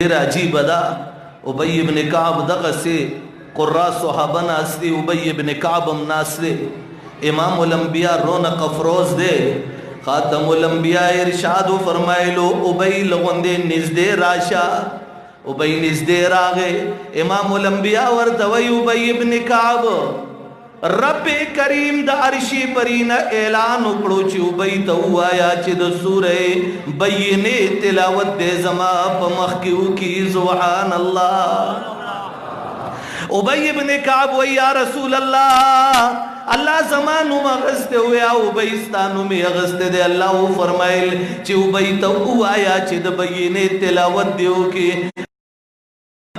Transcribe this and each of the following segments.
ډیره عجیبه ده. ابی ابن کعب دغسې قرا صحابه ناست دي، ابی ابن کعب هم ناست دی، امام الانبیاء رونق افروز دی. خاتم الانبیاء ارشاد فرمایلو ابی لغوندې نږدې راشه. ابی نږدې راغی، امام الانبیاء ورته وایي ابی ابن کعب، رب کریم د عرشی پرینه اعلان وکړو چې ابی ته وایا چې د سوره بینه تلاوت دې زما په مخ کې وکي. سبحان الله. ابی ابن کعب وی یا رسول الله، الله زما نوم اغسته وی او ابی ستا نوم یې اغسته دی. الله و فرمایل چې ابی ته وایا چې د بینه تلاوت دی وکي.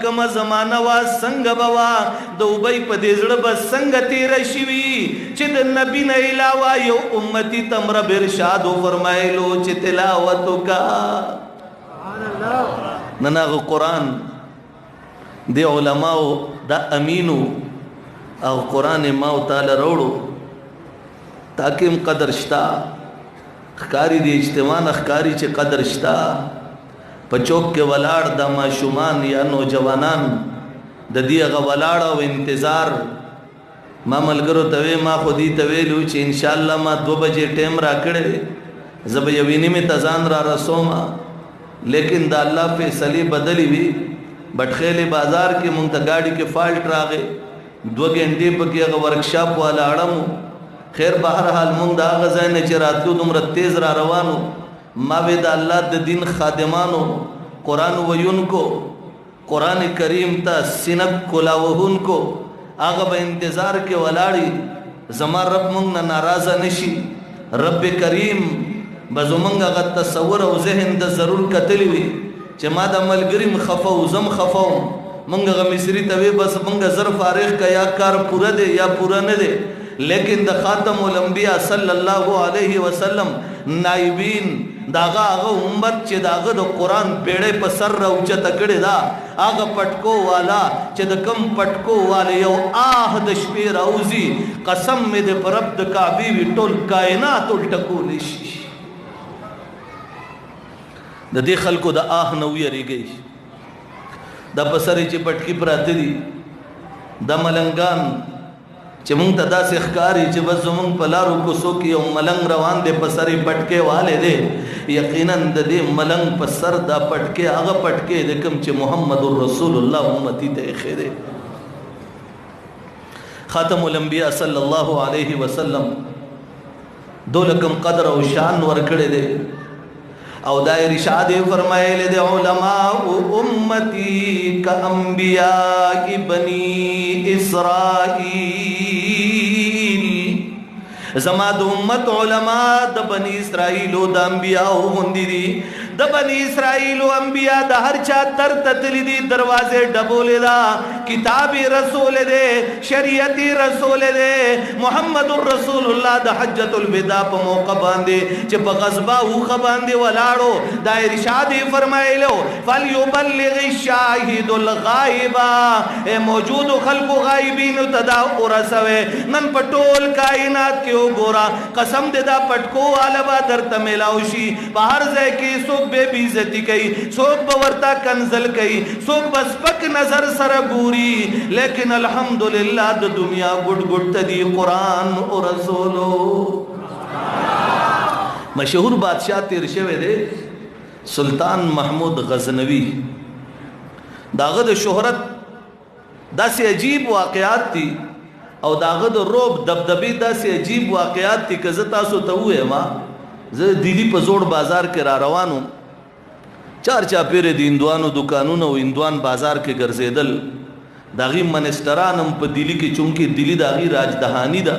کومه زمانه وا، څنګه به وا، د ابی په دې زړه به څنګه تېره شوي چې د نبي نه علاوه یو امتي ته هم رب ارشاد وفرمایلو چې تلاوت وکړه. نن هغه قرآن دی علماو دا امینو او قرآن ما او تعالی راوړو تاکه هم قدر شته. ښکاري د اجتماع نه ښکاري چې قدر شته. په چوک کې ولاړ دا ماشومان یا نوجوانان د دې هغه ولاړ او انتظار. ما ملګرو ته وی، ما خو دې ته ویلو چې ان شاء الله ما 2 بجې ټیم را کړی دی، زه به یوې نیمې ته ځان را رسوم، لیکن د الله فیصلې بدلې وي. بټخیلې بازار کې مونږ ته ګاډي کې فالټ راغی، 2 ګنټې پکې هغه ورکشاپ والا اړمو. خیر بهرحال مونږ د هغه ځای نه چې راتلو دومره تیز را روانو، ما وی د الله د دین خادمانو، قرآن ویونکو، قرآن کریم ته سینه کولاوهونکو، هغه به انتظار کې ولاړی. زما رب مونږ نه ناراضه نشي. رب کریم به زمونږ هغه تصور او ذهن د ضرور کتلی وي چې ما د ملګري م خفه و، زم خفه وم. مونږ هغه مصري ته وی بس مونږ زر فارغ که، یا کار پوره دی یا پوره نه دی. لیکن د خاتم الانبیاء صلی الله علیه وسلم نائبین، داغه هغه امت چې داغه د قرآن بیړۍ په سر راوچته کړې ده، هغه پټکو والا چې د کم پټکو والے یو آه د شپې راوځي، قسم مې د پر رب د کعبې وي ټول کائنات الټه کولی شي. د دې خلکو د آه نه ویریږئ. دا په سر چې پټکي پراته دي، دا ملنګان چې مونږ ته داسې ښکاري چې بس زمونږ په لارو کوڅو کې یو ملنګ روان دی، په سر یې پټکی والی دی، یقینا د دې ملنګ په سر دا پټکی هغه پټکی دی کوم چې محمد رسول الله امتي ته ایښی دی. خاتم الانبیاء صلی الله علیه وسلم دولکم قدر او شان ورکړی دی او دا ارشاد فرمایلی دی، علماء امتی کانبیاء بنی اسرائیل. زما د امت علما د بنی اسرائیلو د انبیاء غوندې دي. د بنی اسرائیلو انبیاء د هر چا تر تتلی دي، دروازې ډبولې ده، کتاب رسول دی، شریعت رسول دی. محمد رسول الله د حجت الوداع په موقع باندې چې په غزبا وخه باندې ولاړو، دا ارشاد فرمایلو فلیبلغ الشاهد الغائب، اے موجود خلق غائبین ته دا ورسوي. نن په ټول کائنات کې وګوره، قسم دې دا پټکو والا به درته میلاو شي. په هر ځای کې څوک بې عزتي کوي، څوک به ورته کنزل کوي، څوک به سپک نظر سره ګوري، لیکن الحمدلله د دنیا ګډ ګډ ته دی قرآن او رسولو. مشهور بادشاہ تیر شوی دی سلطان محمود غزنوی. داغه د شهرت داسې عجیب واقعات دي او داغه د روب دبدبې داسې عجیب واقعات دي که زه تاسو ته ووایم. زه دلی په زوړ بازار کې را روانم، چار چاپېرې د هندوانو دکانونه او هندوان بازار کې ګرځېدل. د هغې منسټران هم په دلی کې، چونکې دلی د هغې راجدهاني ده،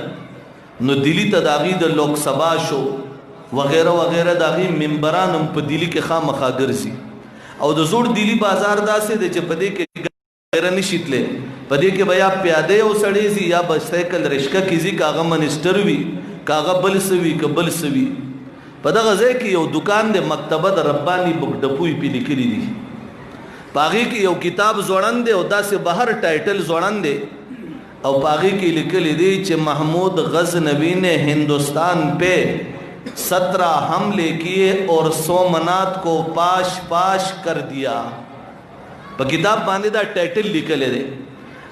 نو دلی ته د هغې د لوک سبا شو وغیره وغیره د هغې ممبران هم په دلی کې خامخا ګرځي. او د زوړ دلی بازار داسې دی چې په دې کې غیره نشي تللی، په دې کې به یا پیاده یو سړی ځي یا به سایکل رشکه کې ځي، که هغه منسټر وي، که هغه بل څه وي، که بل څه وي. په دغه ځای کې یو دکان دی، مکتبه د رباني بک ډپوی پې لیکلي دي. په هغې کې یو کتاب ځوړند دی او داسې بهر ټایټل ځوړند دی او په هغې کې لیکلي دي چې محمود غزنوی نے ہندوستان پہ 17 حملے کیے اور سومنات کو پاش پاش کر دیا. په کتاب باندې دا ټایټل لیکلی دی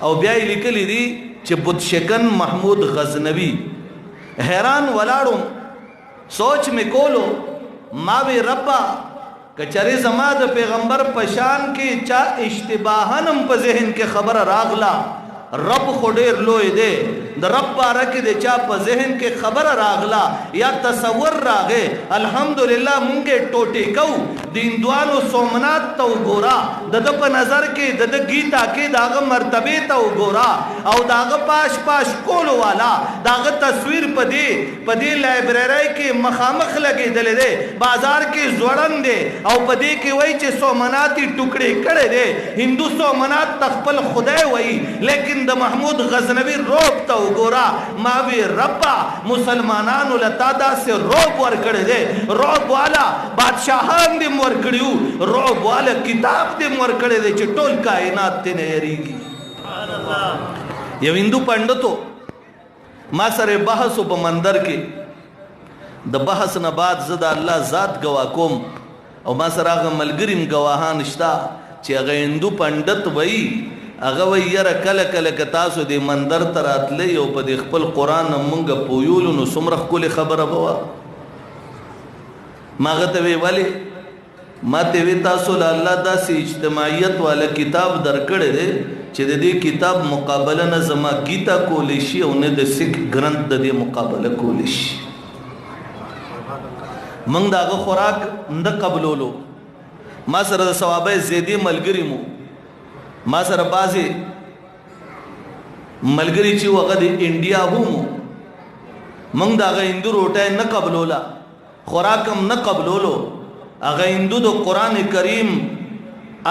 او بیا یې لیکلی دی چې بت شکن محمود غزنوي. حیران ولاړم، سوچ مې کولو، ما وی ربا کچری زما د پیغمبر پشان کې چا اشتباهن په ذهن کې خبره راغله، رب خو ډیر لوی دی، د رب باره کې د چا په ذهن کې خبره راغله یا تصور راغې، الحمدلله مونږ ټوټې کو. د هندوانو سومنات ته وګوره، د ده په نظر کې د ده ګیتا کې د هغه مرتبې ته وګوره، او د هغه پاش پاش کولو والا د هغه تصویر په دې لایبرېرۍ کې مخامخ لګېدلی دی، بازار کې ځوړند دی، او په دې کې وایي چې سومنات یې ټوکړې کړی دی. هندو سومنات ته خپل خدای وایي، لیکن د محمود غزنوي روب ته وګوره. ما وی ربا مسلمانانو له تا داسې روب ورکړی دی، روب والا بادشاهان دې م ورکړي وو، روب والا کتاب دې م ورکړی دی چې ټول کائنات ترې نه یریږي. یو هندو پنډتو ما سره بحث په مندر کې، د بحث نه بعد زه د الله ذات ګواه کوم او ما سره هغه ملګري هم ګواهان شته چې هغه هندو پنډت وایي، هغه وایي یاره کله کله که تاسو دې مندر ته راتلئ او په دې خپل قرآن هم مونږ پویولو نو څومره ښکلې خبره به وه. ما هغه ته وی ولې؟ ما ته وی تاسو له الله داسې اجتماعیت والا کتاب درکړی دی چې د دې کتاب مقابله نه زما ګیتا کولی شي او نه د سیک ګرنت د دې مقابله کولی شي. موږ د هغه خوراک نه قبلولو. ما سره د ثوابۍ زیدې ملګري مو، ما سره بعضې ملګري چې هغه د انډیا هم وو، موږ د هغه هندو روټۍ نه قبلوله، خوراک هم نه قبلولو. هغه هندو د قرآن کریم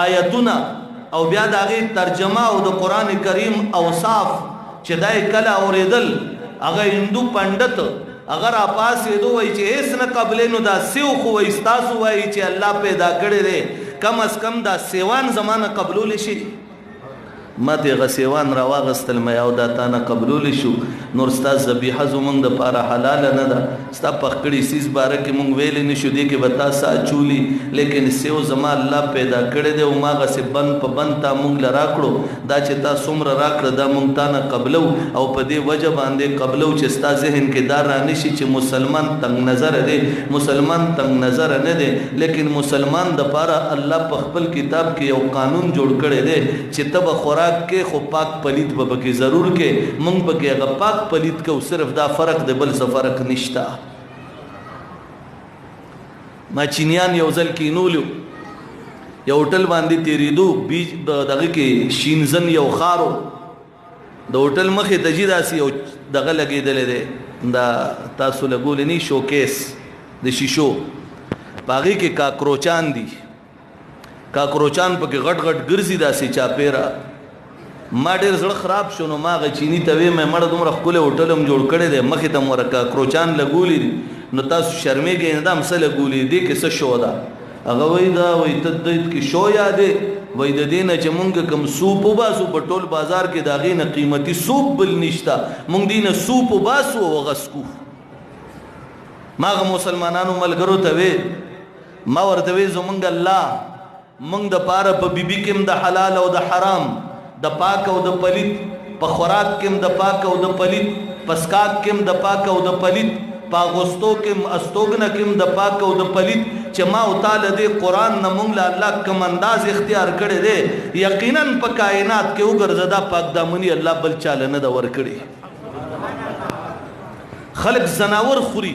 آیتونه او بیا د هغې ترجمه او د قرآن کریم اوصاف چې دا یې کله اورېدل، هغه هندو پنډت هغه راپاڅېدو وایي چې هېڅ نه قبلې، نو دا سیو خو وایي ستاسو وایي چې الله پیدا کړی دی، کم از کم دا سیوان زما نه قبلولی شي. ما ته هغه سیوان راواغستل، مې او دا تا نه قبلولی شو، نور ستا ذبیحه زمونږ دپاره حلاله نه ده، ستا پخ کړي څیز باره کې مونږ ویلی نه شو، دې کې به تا څه اچولي، لیکن سیو زما الله پیدا کړی دی او ما هغسې بند په بند تا مونږ له راکړو، دا چې تا څومره راکړه دا مونږ تا نه قبلو، او په دې وجه باندې قبلو چې ستا ذهن کې دا رانه شي چې مسلمان تنګ نظر دی. مسلمان تنګ نظر نه دی، لیکن مسلمان دپاره الله په خپل کتاب کې یو قانون جوړ کړی دی چې ته به خوراک کې خو پاک پلیت به پکې ضرور کې، مونږ پکې هغه پاک پلیت کو، صرف دا فرق دی، بل څه فرق نشته. ما چینیان یو ځل کینولیو، یو هوټل باندې تېرېدو، بیج دغه کې شینزن یو ښار و، د هوټل مخې ته جي داسې یو دغه لګېدلی دی، دا تاسو لګولی نه شوکیس د شیشو، په هغې کې کاکروچان دي، کاکروچان پکې غټ غټ ګرځي داسې چاپېره. ما ډېر زړه خراب شو، نو ما هغه چیني ته وې مې مړه دومره ښکلی هوټل هم جوړ کړی دی، مخې ته مو ورته کاکروچان لګولي دي، نو تاسو شرمېږئ نه، دا هم څه لګولي دي، دې کې څه شو ده؟ هغه وایي دا وایي ته دې کې شو یادې، وایي د دې نه چې مونږ کوم سوپ وباسو په ټول بازار کې د هغې نه قیمتي سوپ بل نشته، مونږ دې نه سوپ وباسو او هغه څکو. ما هغه مسلمانانو ملګرو ته وې، ما ورته وې زمونږ الله مونږ د پاره په بیبي کې هم د حلال او د حرام، د پاک او د پلیت، په خوراک کې هم د پاک او د پلیت، په څښاک کې هم د پاک او د پلیت، په اغوستو کې هم استوګنه کې هم د پاک او د پلیت، چې ما او تا له دې قرآن نه مونږ له الله کوم انداز اختیار کړی دی، یقینا په کائنات کې وګرځه دا پاک دامني الله بل چا له نه ده ورکړې. خلک ځناور خوري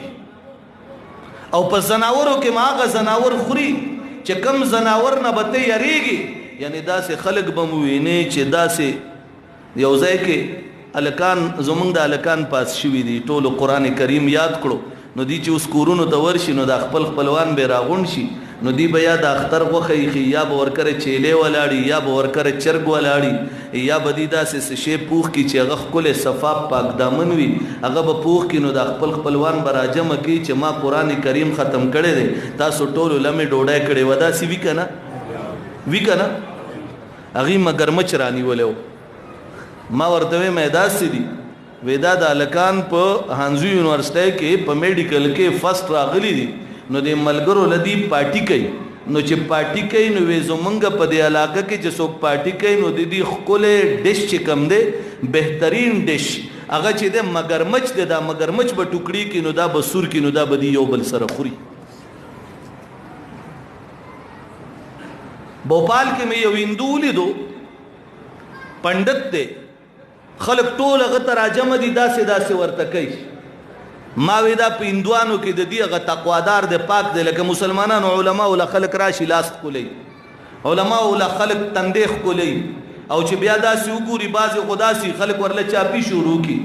او په ځناورو کې ما هغه ځناور خوري چې کم ځناور نه به ته یریږي، یعنی داسې خلک به مو ویني چې داسې یو ځای کې الکان زمونږ د الکان پاس شوي دي، ټولو قرآن کریم یاد کړو، نو دی چې اوس کورونو ته ورشي نو دا خپل خپلوان به راغونډ شي، نو دی به یا د اختر غوښه ایښي، یا به ورکره چیلې ولاړي، یا به ورکره چرګ ولاړي، یا به دی داسې څه شی پوخ کړي چې هغه ښکلی صفا پاک دامن وي، هغه به پوخ کړي، نو دا خپل خپلوان به راجمع کړي چې ما قرآن کریم ختم کړی دی، تاسو ټولو له مې ډوډۍ کړې وه. داسې وي که نه؟ وي که نه؟ هغوی مګرمچ رانیولی و. ما ورته وې مې داسې دي، وې دا د هلکان په هانزو یونیورسټۍ کې په میډیکل کې فرست راغلي دي، نو دې ملګرو له دې پارټي کوي، نو چې پارټي کوي نو وې زمونږ په دې علاقه کې چې څوک پارټي کوي نو د دې ښکلی ډش چې کوم دی، بهترین ډش هغه چې دی مګرمچ دی، دا مګرمچ به ټوکړي کړي، نو دا به سور کړي، نو دا به دي یو بل سره خوري. بوپال کې مې یو هندو ولیدو، پنډت دی، خلک ټول هغه ته راجمع دي، داسې داسې ورته کوي. ما وی دا په هندوانو کې د دې هغه تقوادار دی، پاک دی، لکه مسلمانانو علماو له خلک راشي لاس ښکلوي، علماو له خلک تندې ښکلوي، او چې بیا داسې وګوري بعضې خو داسې خلک ورله چاپي شروع کړي.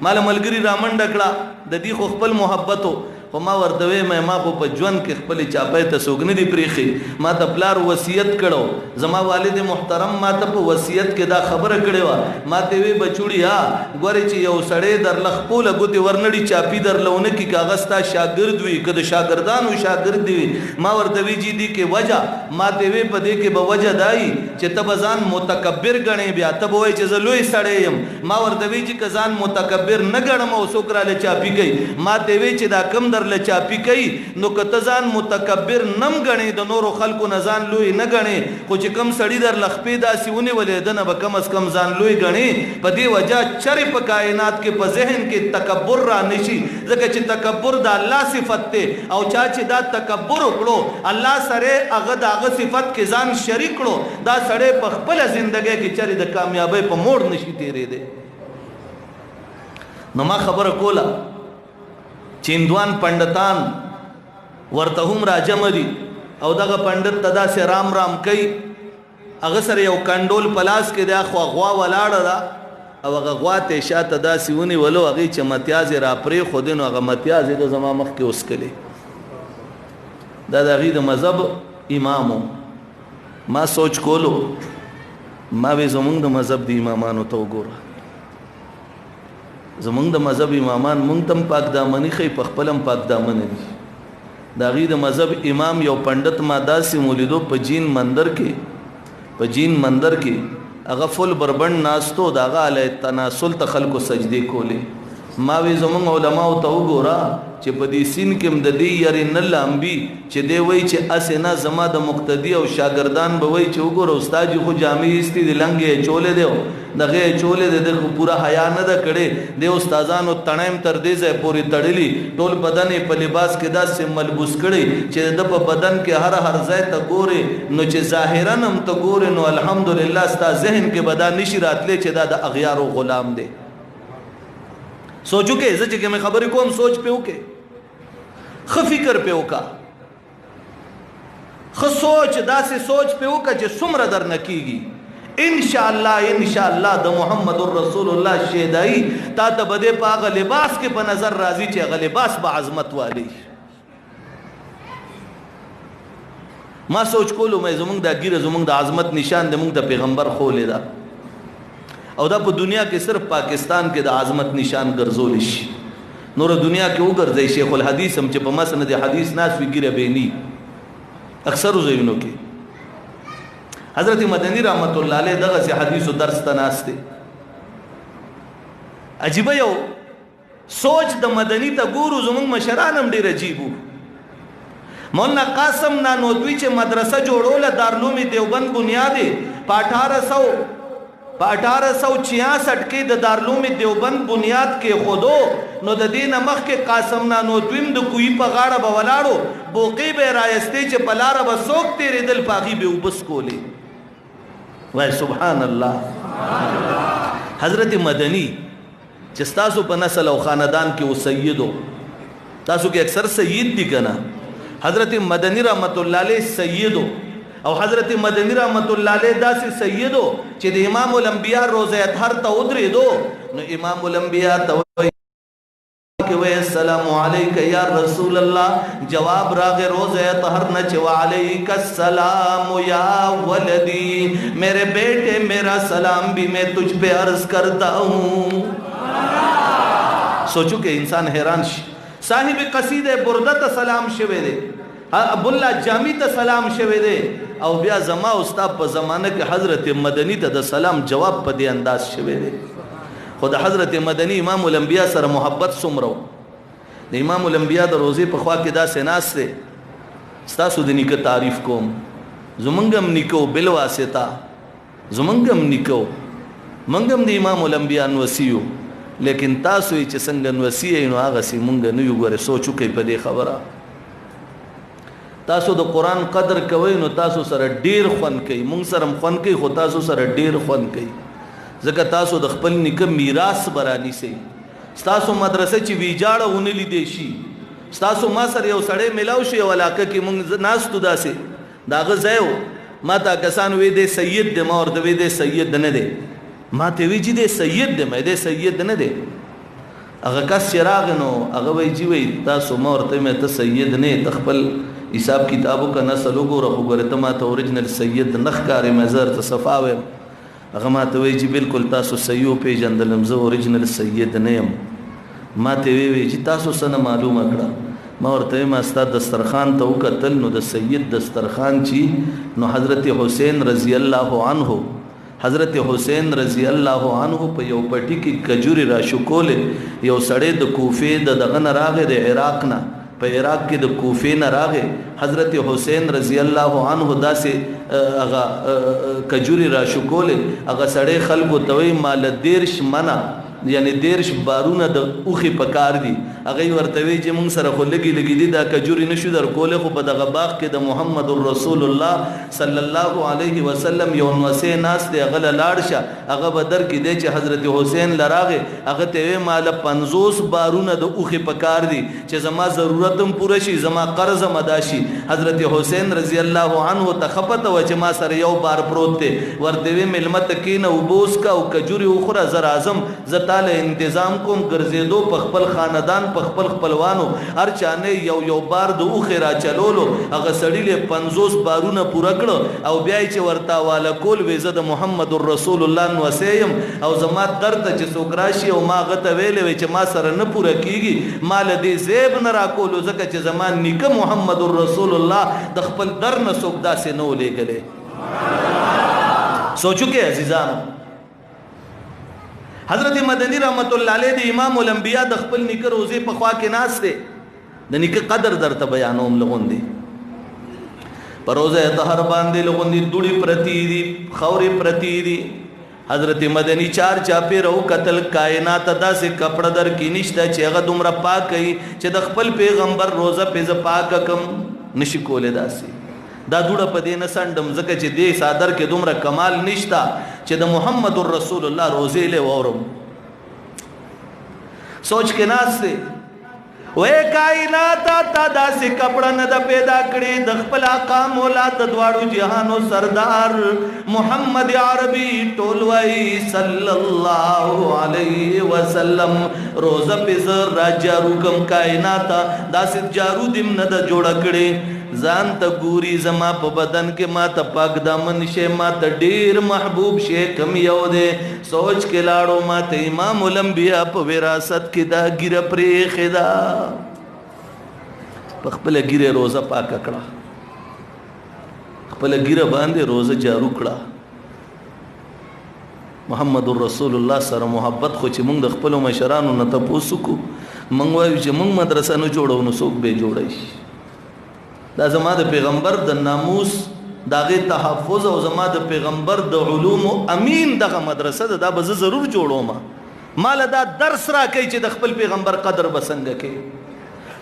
ما له ملګري رامنډه کړه، د دې خو خپل محبت و، خو ما ورته وې ما خو په ژوند کې خپلې چاپۍ ته څوک نه دي پرېښي. ما ته پلار وصیت کړو، زما والد محترم ما ته په وصیت کې دا خبره کړې وه، ما ته وې بچوړي ها ګورې چې یو سړی درله خپله ګوتې ورنړي، چاپي درله ونه کړي، که هغه ستا شاګرد وي که د شاګردانو شاګرد وي. ما ورته وې جي دې کې وجه، ما ته وې په دې کې به وجه دا وي چې ته به ځان متکبر ګڼې، بیا ته به وایې چې زه لوی سړی یم. ما ورته وې چې که ځان متکبر نه ګڼم او څوک راله چاپي کوي، ما ته وې چې دا کم درله چاپي کوي نو که ته ځان متکبر نم ګڼې، د نورو خلکو نه ځان لوی نه ګڼې، خو چې کم سړي درله خپې داسې ونیولې ده نه به کم از کم ځان لوی ګڼې. په دې وجه چرې په کائنات کې په ذهن کې تکبر را نشي، ځکه چې تکبر د الله صفت دی، او چا چې دا تکبر وکړو الله سره هغه د هغه صفت کې ځان شریک کړو، دا سړی په خپله زندګۍ کې چرې د کامیابۍ په موړ نشي تېرېدی. نو ما خبره کوله چې هندوان پنډتان ورته هم راجمع دي، او دغه پنډت ته داسې رام رام کوي، هغه سره یو کنډول په لاس کې دی، اخوا غوا ولاړه ده، او هغه غوا ته یې شاته داسې ونیولو، هغې چې متیازې را پرېښودې نو هغه متیازې د زما مخکې وڅکلې. دا د هغوی د مذهب امام و. ما سوچ کولو، ما وې زمونږ د مذهب د امامانو ته وګوره، زمونږ د مذهب امامان مونږ ته هم پاک دامني ښیي، په خپله هم پاک دامنه دي. د هغوی د مذهب امام یو پنډت ما داسې ولیدو په جین مندر کې، په جین مندر کې هغه فل بربند ناستو، د هغه علیه تناسل ته خلکو سجدې کولې. ما وی زمونږ علماو ته وګوره چې په دې سین کې هم د دې یارې نه لامبي چې دی وایي چې هسې نه زما د مقتدي او شاګردان به وایي چې وګوره استاد جي خو جامې ایستې دي، لنګې یې اچولې دی، دغه یې اچولې دی، ده خو پوره حیا نه ده کړې، دې استادانو تڼۍ هم تر دې ځای پورې تړلي، ټول بدن یې په لباس کې داسې ملبوس کړی چې د ده په بدن کې هر هر ځای ته ګورې نو چې ظاهرا هم ته ګورې نو الحمدلله ستا ذهن کې به دا نشي راتلی چې دا د اغیارو غلام دی. سوچ وکړئ، زه چې کومې خبرې کوم سوچ پې وکړئ، ښه فکر پې وکړه، ښه سوچ، داسې سوچ پې وکړه چې څومره درنه کېږي. انشاءالله انشاءالله د محمد رسول الله شیدایي تا ته به دې په هغه لباس کې په نظر راځي چې هغه لباس به عظمت والی. ما سوچ کولو مې زمونږ دا ږیره زمونږ د عظمت نشان دی، مونږ ته پیغمبر ښوولې ده، او دا په دنیا کې صرف پاکستان کې د عظمت نشان ګرځول شي، نور دنیا کې وګرځي. شیخ الحدیث هم چې په مسند حدیث ناس وي ږیره به نی اکثرو ځایونو کې. حضرت مدني رحمت الله علیه دغسې حدیثو درس ته ناست دی. عجیبه یو سوچ د مدني ته ګورو، زمونږ مشران هم ډېر عجیب وو. مولانا قاسم نانوتوي چې مدرسه جوړوله دارالعلوم دیوبند بنیاد په 1866 کې د دارالعلوم دیوبند بنیاد کې خودو، نو د دې نه مخکې قاسم نانوتوي هم د کوهي په غاړه به ولاړو، بوقې به یې راایستې چې په لاره به څوک تېرېدل په هغې به یې اوبه څکولې. وایي سبحان الله. حضرت مدني چې ستاسو په نسل او خاندان کې و سیدو، تاسو کې اکثر سید دي که نه؟ حضرت مدني رحمت الله علیه سیدو، او حضرت مدني رحمت الله علیه داسې سیدو چې د امام الانبیاء روضه اطهر ته ودرېدو، نو امام الانبیاء ته وایي السلام علیک یا رسول الله، جواب راغی روضه اطهر نه چې وعلیک السلام یا ولدی، میرے بیٹے میرا سلام بھی میں تجھ پہ عرض کرتا ہوں. سوچو کہ انسان حیران شي. صاحب قصیده برده ته سلام شوی دی، عبدالله جامی ته سلام شوی دی، او بیا زما استاد په زمانه کې حضرت مدني ته د سلام جواب په دې انداز شوی دی. خو د حضرت مدني امام الانبیاء سره محبت څومره و. د امام الانبیاء د روضې په خوا کې داسې ناست دی، ستاسو د نیکه تعریف کوم. زمونږ هم نیکه و، بالواسطه زمونږ هم نیکه و، مونږ هم د امام الانبیا نوسی یو، لیکن تاسو یې چې څنګه نوسی یئ نو هغسې مونږ نه یو. ګورې سوچ وکړئ په دې خبره. تاسو د قرآن قدر کوئ نو تاسو سره ډیر خوند کوي، مونږ سره هم خوند کوي، خو تاسو سره ډیر خوند کوي، ځکه تاسو د خپل نیکه میراث به رانیسئ. ستاسو مدرسه چې ویجاړه ونه لیدی شي، ستاسو ما سره یو سړی میلاو شو یو علاقه کې، مونږ ناستو داسې، د هغه ځای و، ما ته کسان وی دی سید دی، ما ورته وی دی سید نه دی، ما ته وی چې دی سید دی، مې دی سید نه دی. هغه کس چې راغی نو هغه وایي چې وایي تاسو، ما ورته مې ته سید نه، ته خپل حساب کتاب وکړه، نسل وګوره، خو ګوره ته ما ته اوریجنل سید نه ښکارې، مې زه درته صفا وایم. هغه ما ته وایي چې بالکل تاسو صحیح وپېژندلم، زه اوریجنل سید نه یم. ما ته وی وی چې تاسو څه نه معلومه کړه؟ ما ورته ما ستا دسترخوان ته وکتل، نو د سید دسترخوان چې نو حضرت حسین رضی الله عنه، حضرت حسین رضی الله عنه په یو پټي کې کجوري را شکولې. یو سړی د کوفې د دغه نه راغی، د عراق نه، په عراق کې د کوفې نه راغی. حضرت حسین رضی الله عنه داسې هغه کجوري را شکولې. هغه سړی خلکو ته وایي ما له 30 منه، یعنی 30 بارونه د اوښې په کار دي. هغوی ورته وایي چې مونږ سره خو لږې لږې دي، دا کجوري نه شو در کولی، خو په دغه باغ کې د محمد رسول الله صلی الله علیه وسلم یو نوسی ناست دی، هغه له لاړ شه، هغه به درکې دی. چې حضرت حسین له راغی، هغه ته وایي ما له 50 بارونه د اوښې په کار دي چې زما ضرورت هم پوره شي، زما قرض هم ادا شي. حضرت حسین رضی الله عنه ته ښه پته وه چې ما سره یو بار پروت دی. ورته وایي مېلمه ته کښېنه، اوبه وڅښه او کجوري وخوره، زه راځم، زه تاله انتظام کوم. ګرځېدو په خپل خاندان، په خپل خپلوانو، هر چا نه یو یو بار د اوښې را چلولو. هغه سړي له 50 بارونه پوره کړو او بیا یې چې ورته حواله کول وی زه د محمد رسول الله نوسی یم او زما در ته چې څوک راشي او ما هغه ته ویلی وی چې ما سره نه پوره کیږي، ما له دې زیب نه راکولو، ځکه چې زما نیکه محمد رسول الله د خپل در نه څوک داسې نه ولېږلی. سوچو کې عزیزانو، حضرت مدنی رحمت الله علیه د امام الانبیاء د خپل نیکه روزې په خوا کې ناست دی. د نیکه قدر درته بیانوم. لغوندې په روزه طهر باندې لغوندې دوړې پرتې دي، خاورې پرتې دي. حضرت مدنی چار چاپېره وکتل، کائنات داسې کپړه در کې نشته چې هغه دومره پاک وي چې د خپل پیغمبر روزه پې زه پاکه کم، نشي کولی داسې. دا دوړه په دې نه څنډم، ځکه چې دې څادر کې دومره کمال نشته چې د محمد رسول الله روزې له واورم. سوچ کې ناست دی، وې کائنات تا داسې کپړه نه ده پیدا کړې، د خپل آقا مولا د دواړو جهانو سردار محمد عربي ټول وایي صلی الله علیه وسلم روزه پې زه راجارو کم، کائنات داسې جارو دم نه ده جوړه کړې. ځان ته ګوري، زما په بدن کې ما ته پاک دامن شي، ما ته ډیر محبوب شي کم یو دی. سوچ کې لاړو، ما ته امام الانبیاء په وراثت کې دا ګیره پرېښې ده. په خپله ګیره روزه پاکه کړه، خپله ګیره باندې روزه جارو کړه. محمد رسول الله سره محبت خو چې مونږ د خپلو مشرانو نه تپوس وکړو، مونږ وایو چې مونږ مدرسه نه جوړو نو څوک به یې جوړی شي؟ دا زما د پیغمبر د ناموس د هغې تحفظ او زما د پیغمبر د علومو امین دغه مدرسه ده، دا به زه ضرور جوړوم. ما له دا درس راکوي چې د خپل پیغمبر قدر به څنګه کوي.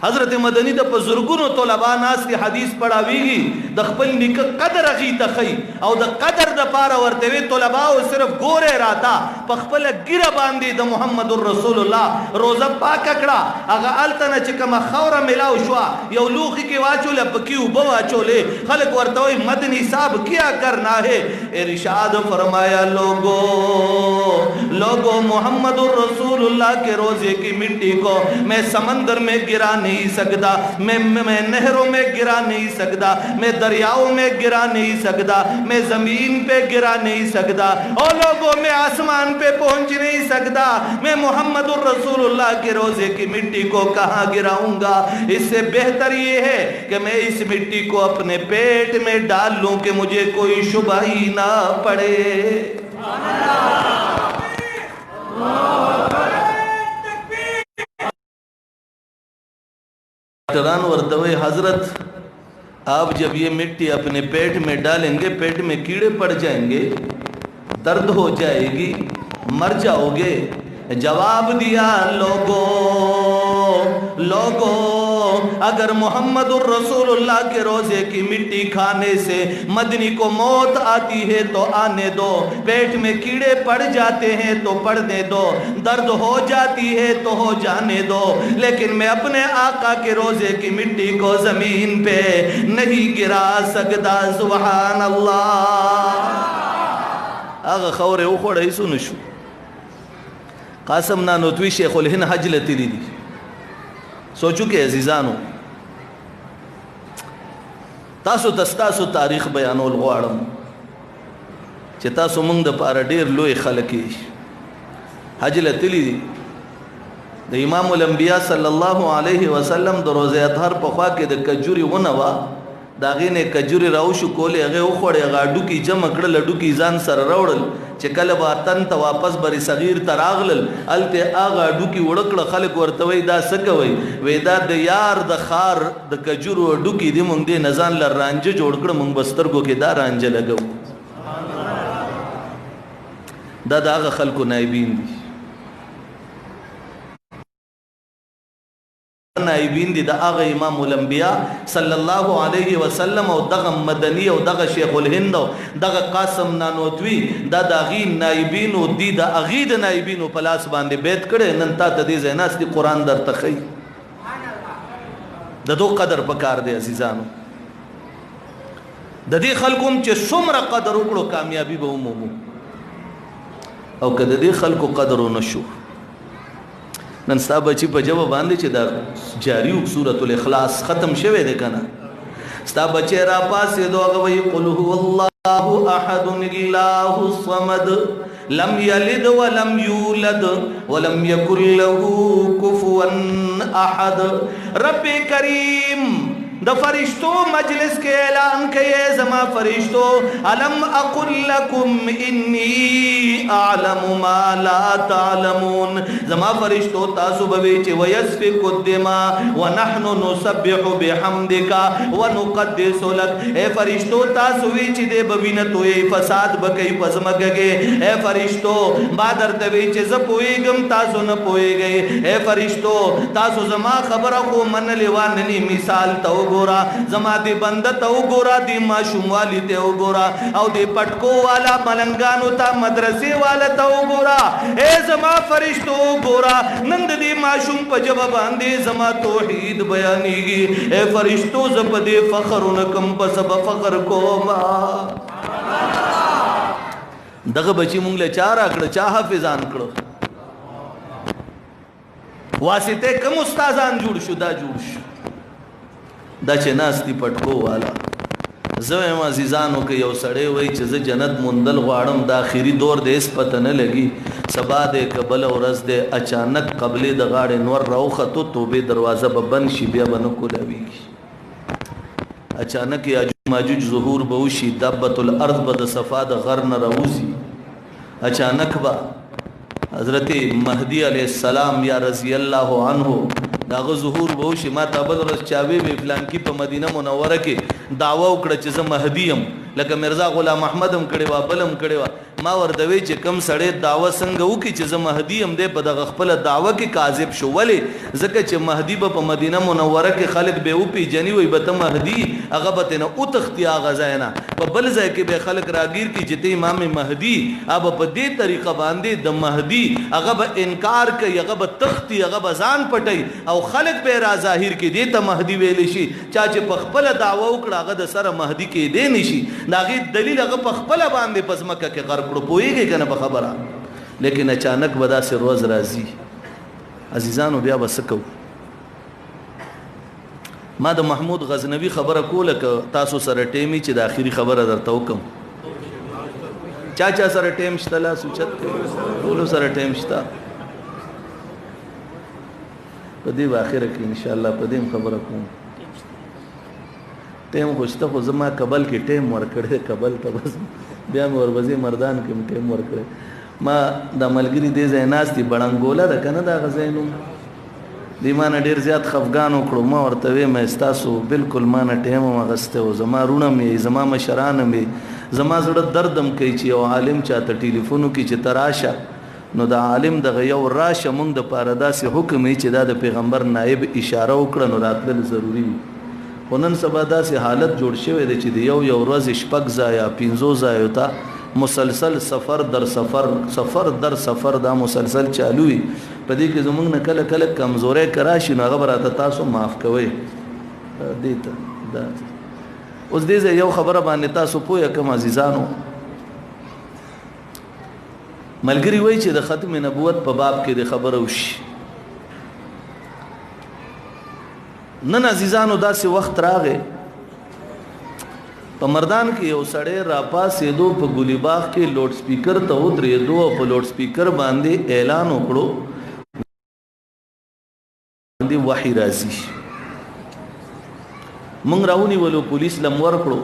حضرت مدنی ته په زرګونو طلبا ناست دي، حدیث پړاویږي، د خپل نیکه قدر هغوی ته ښیي او د قدر دپاره ورته وي طلباو صرف ګوری راته په خپله ږیره باندې د محمد رسول الله روزه پاکه کړه. هغه هلته نه چې کومه خاوره میلاو شوه یو لوښي کې واچوله، پکې اوبه واچولې. خلک ورته وایي مدني صاحب کیا کرنا ہے؟ ارشاد فرمایا لوگو لوگو محمد رسول اللہ کے روزے کی مٹی کو میں سمندر میں گرا نہیں سکتا، میں نہروں میں گرا نہیں سکتا، میں دریاؤں میں گرا نہیں سکتا، میں زمین پہ گرا نہیں سکتا، اور لوگوں میں آسمان پہ پہنچ نہیں سکتا، میں محمد الرسول اللہ کے روزے کی مٹی کو کہاں گراؤں گا؟ اس سے بہتر یہ ہے کہ میں اس مٹی کو اپنے پیٹ میں ڈال لوں کہ مجھے کوئی شبہ ہی نہ پڑے۔ ډاکټران ورته وایي حضرت आप जब ये मिट्टी अपने पेट में डालेंगे, पेट में कीड़े पड़ जाएंगे, दर्द हो जाएगी, मर जाओगे। जवाब दिया, लोगो लोगो, अगर मोहम्मद रसूलुल्लाह के रोज़े की मिट्टी खाने से मदनी को मौत आती है तो आने दो, पेट में कीड़े पड़ जाते हैं तो पड़ने दो, दर्द हो जाती है तो हो जाने दो, लेकिन मैं अपने आका के रोज़े की मिट्टी को ज़मीन पे नहीं गिरा सकता। सुभान अल्लाह। هغه خاوره وخوړه، هیڅ ونه شو. قاسم نانوتوي شیخ الهند حج له تللی دي. سوچو کې عزیزانو، تاسو ته ستاسو تاریخ بیانول غواړم چې تاسو مونږ د پاره ډیر لوی خلک یې. حج له تللی دي، د امام الانبیاء صلی الله علیه وسلم د روضه اطهر په خوا کې د کجوري ونه وه، د هغې نه کجوري راوشو کولې، هغې وخوړې، هغه هډوکي جمع کړل، هډوکي ځان سره راوړل، چې کله به وطن ته واپس بری صغیر ته راغلل، هلته هغه هډوکي وړه کړه. خلک ورته وایي دا څه کوئ؟ وایي دا د یار د ښار د کجورو هډوکي دي، مونږ دې نه ځان له رانجه جوړ کړه، مونږ به سترګو کې دا رانجه لګوو. دا د هغه خلکو نایبین دي، نائبین دي د هغه امام الانبیاء صلی الله علیه وسلم او دغه مدني او دغه شیخ الهند او دغه قاسم نانوتوي، دا د هغې نائبینو دي، د هغې د نائبینو په لاس باندې بیت کړی. نن تا ته دې ځای ناست دي، قرآن درته ښیي. د دو قدر پکار دی عزیزانو. د دې خلکو هم چې څومره قدر وکړو کامیابي به ومومو، او که د دې خلکو قدر ونه شو، نن ستا بچی په ژبه باندې چې دا جاری سورة الاخلاص ختم شوی دی که نه، ستا بچی را پاڅېدو، هغه وایي قل هو الله احد الله الصمد لم یلد ولم یولد ولم یکن له کفوا احد. رب کریم د فرشتو مجلس کې اعلان کوي، زما فرشتو، الم اقل لكم انی اعلم ما لا تعلمون. زما فرشتو تاسو به وی چې ويسفك الدماء ونحن نسبح بحمدك ونقدس لك. اے فرشتو تاسو وی چې دې بوینه توي فساد بکې پزمکه کې. اے فرشتو ما درته وی چې زه پویګم تاسو نه پویګئ. اے فرشتو تاسو زما خبره خو منلې وانه، مثال ته وګوره، زما دی بنده ته وګوره، دی ماشوموالي ته وګوره، او دی پټکو والا ملنګانو ته مدرسې والا ته وګوره. اے زما فرشتو وګوره، نن د دې ماشوم په ژبه باندې زما توحید بیانېږي. اے فرشتو زه په دې فخر نه کوم، په سبا فخر کوم. دغه بچی مونږ له چا راکړه؟ چا حافظان کړو؟ واسطه کم استادان جوړ شو؟ دا جوړ شو، دا چې ناست دي پټکو والا. زه وایم عزیزانو، که یو سړی وایي چې زه جنت موندل غواړم، د اخري دور دی، هېڅ پته نه لګي، سبا دی که بله ورځ دی، اچانک قبلې د غاړې نور راوختو، توبې دروازه به بند شي، بیا به نه کولاویږي. اچانک یاجوج ماجوج ظهور به وشي، دابة الارض به د صفا د غر نه راوځي، اچانک به حضرت مهدی علیه السلام یا رضی الله عنه داغه ظهور به وشي. ما ته بل ورځ چا وی فلانکي په مدینه منوره کې دعوه وکړه چې زه مهدی یم، لکه مرزا غلام احمد هم کړې وه، بل هم کړې وه. ما ورته وی چې کم سړی دعوه څنګه وکړي چې زه مهدی یم، دی په دغه خپله دعوه کې کاذب شو. ولې؟ ځکه چې مهدی به په مدینه منوره کې خلک به وپېژني، وایي به ته مهدي، هغه به ترېنه وتښتي هغه ځای نه، په بل ځای کې به خلک راګیر کړي چې ته امام مهدي. هغه په دې طریقه باندې د مهدي هغه به انکار کوي، هغه به تښتي، هغه به ځان پټوي او خلک به را ظاهر کړي، دې ته مهدي ویلی شي. چا چې په خپله دعوه وکړه هغه د سره مهدي کېدی نه شي. د هغې دلیل هغه په خپله باندې په ځمکه کې غرق کړو. پوهېږئ که نه په خبره؟ لیکن اچانک به داسې روز راځي عزیزانو، بیا به څه کوو؟ ما د محمود غزنوي خبره کوله، که تاسو سره ټیم چې د اخري خبره درته وکم. چا چا سره ټیم شته؟ لاس اوچت کړئ. ټولو سره ټیم شته. په دې به اخره کې انشاءالله په دې هم خبره کوم. ټیم خو شته، خو زما کبل کې ټیم ورکړی، کبل ته بس بیا مې وربځې مردان کې هم ټیم ورکړی. ما د ملګري دې ځای ناست دي، بړنګوله ده که نه د هغه ځای نوم؟ دې ما نه ډېر زیات خفګان وکړو. ما ورته وې مې ستاسو بالکل ما نه ټایم هم اخیستی و، زما وروڼه هم یې، زما مشران هم یې، زما زړه درد هم کوي چې یو عالم چاته ټلیفون وکړي چې ته راشه، نو د عالم دغه یو راشه مونږ د پاره داسې حکم وي چې دا د پیغمبر نائب اشاره وکړه نو راتلل ضروري وي. خو نن سبا داسې حالت جوړ شوی دی چې د یو یو ورځې شپږ ځایه پنځو ځایو ته مسلسل سفر در سفر، سفر در سفر، دا مسلسل چالو وي. په دې کې زمونږ نه کله کله کمزوری که راشي نو هغه به راته تاسو معاف کوئ. دې ته دا اوس دې ځای یو خبره باندې تاسو پوه کړم عزیزانو. ملګری وایي چې د ختم نبوت په باب کې د خبره وشي. نن عزیزانو داسې وخت راغی په مردان کې یو سړی راپاسېدو، په ګلی باغ کې لوډ سپیکر ته ودرېدو او په لوډ سپیکر باندې اعلان وکړو باندې وحی راځي. مونږ راونیولو، پولیس لم ورکړو،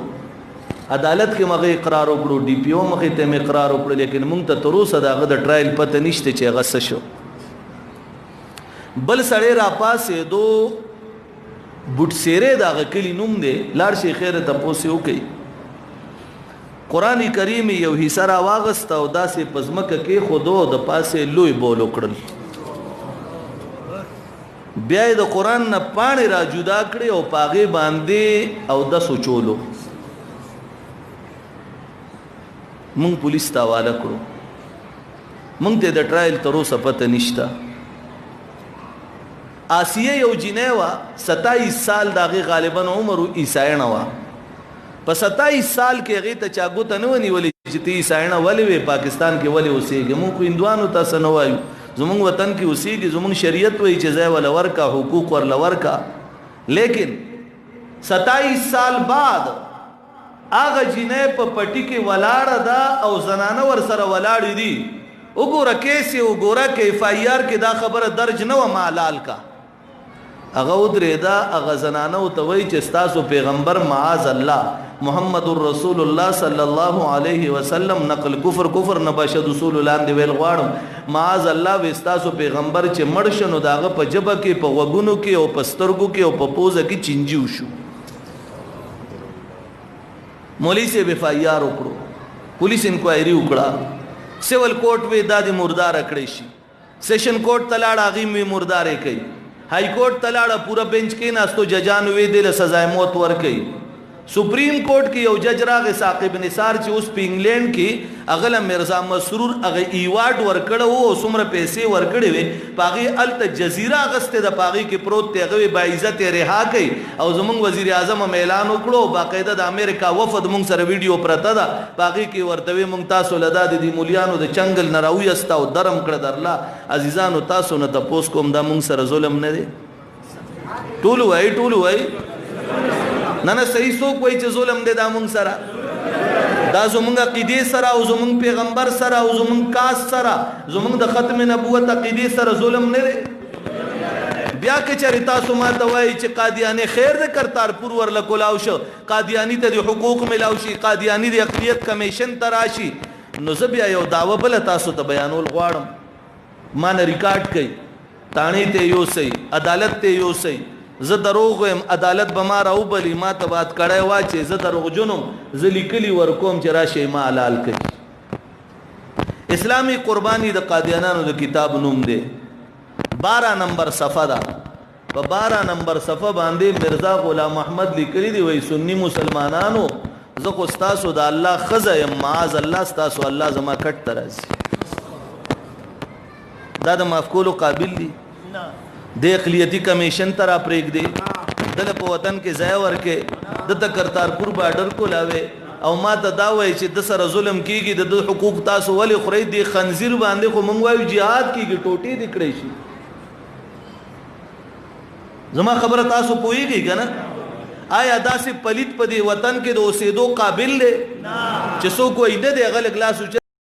عدالت کې مغه اقرار وکړو، ډي پی او مخې ته اقرار وکړو، لیکن مونږ ته تر اوسه د هغه د ټرایل پته نشته چې هغه څه شو. بل سړی راپاسېدو، بوټ سیرې د هغه کلي نوم دی، لاړ شي خیر تپوس یې وکړئ. قرآن کریم یو حصه را واغسته او داسې په ځمکه کېښودو او د پاسې لوی بول وکړل. بیا یې د قرآن نه پاڼې را جدا کړې او په هغې باندې اودس وچولو. مونږ پولیس ته حواله کړو، مونږ ته د ټرایل تر اوسه پته نشته. آسیه یو جینۍ وه، 27 سال د هغې غالبا عمر و، عیسایڼه وه. په 27 سال کې هغې ته چا ګوته نه وه نیولې چې ته عیسایڼه ولې وې، پاکستان کې ولې اوسېږې. مونږ خو هندوانو ته څه نه وایو، زمونږ وطن کې اوسېږي، زمونږ شریعت وایي چې ځای وله ورکه، حقوق ورله ورکه. لیکن 27 سال بعد هغه جینۍ په پټي کې ولاړه ده او زنانه ورسره ولاړې دي. وګوره کیس یې وګوره، که اف آی آر کې دا خبره درج نه وه مالال کا. هغه ودرېده، هغه زنانه ورته وایي چې ستاسو پیغمبر معاذ الله محمد رسول الله صلی الله علیه وسلم نقل کفر کفر نه باشد اصول لاندې ویل غواړم، معاذ الله وی ستاسو پیغمبر چې مړ شو نو د هغه په ژبه کې، په غوږونو کې او په سترګو کې او په پوزه کې چینجي وشو. مولوي صاحب اف آی آر وکړو، پولیس انکوایري وکړه، سیول کورټ وی دا دې مردار کړی شي، سیشن کورټ ته لاړه هغې وی مردارې کوي، های کورټ ته لاړه پوره بنچ کېناستو، ججانو وی دې له سزای موت ورکوي. سپریم کورټ کې یو جج راغی ثاقب نثار چې اوس په انګلند کې هغه له مرزا مسرور هغه ایوارډ ورکړی و او څومره پیسې ورکړې وې، په هغې هلته جزیره اخیستې ده، په هغې کې پروت دی، هغه وې باعزت یې رها کړئ. او زمونږ وزیر اعظم هم اعلان وکړو او باقاعده د امریکا وفد مونږ سره ویډیو پرته ده، په هغې کې ورته وې مونږ تاسو له دا د دې مولیانو د چنګل نه راویسته او درم کړه درله. عزیزانو تاسو نه تپوس کوم، دا مونږ سره ظلم نه دی؟ ټول وای، ټول وای، نه نه صحیح څوک وایي چې ظلم دی دا مونږ سره، دا زمونږ عقیدې سره او زمونږ پیغمبر سره او زمونږ کاس سره، زمونږ د ختم نبوت عقیدې سره ظلم نه دی؟ بیا که چېرې تاسو ما ته وایي چې قادیاني خیر دی، کرتارپور ورله کولاو شو، قادیاني ته د حقوق ملاو شي، قادیاني د اقلیت کمیشن ته راشي، نو زه بیا یو دعوه بله تاسو ته بیانول غواړم. ما نه ریکارډ کړئ، تاڼې ته یې یوسئ، عدالت ته یې یوسئ. زه دروغ وایم، عدالت به ما راوبلي، ما ته به هتکړی واچوي، زه دروغجن وم، زه لیکلي ورکوم چې راشئ ما حلال کړئ. اسلامي قرباني د قادیانانو د کتاب نوم دی، 12 نمبر صفحه ده. په 12 نمبر صفحه باندې مرزا غلام احمد لیکلي دي، وایي سني مسلمانانو زه خو ستاسو د الله ښځه یم، معاذ الله ستاسو الله زما کټ ته راځي. دا د معاف کولو قابل دي؟ د اقلیتي کمیشن ته را پرېږدي، دله په وطن کې ځای ورکې، د ته کرتارپور بارډر کولاوي او ما ته دا وایي چې د سره ظلم کیږي، د ده حقوق تاسو ولې خورئ؟ دې خنزیر باندې خو موږ وایو جهاد کیږي، ټوټې دې کړی شي. زما خبره تاسو پوهیږئ که نه؟ آیا داسې پلیت په دې وطن کې د اوسېدو قابل دی؟ چې څوک وایي نه دی، هغه لږ لاس اوچت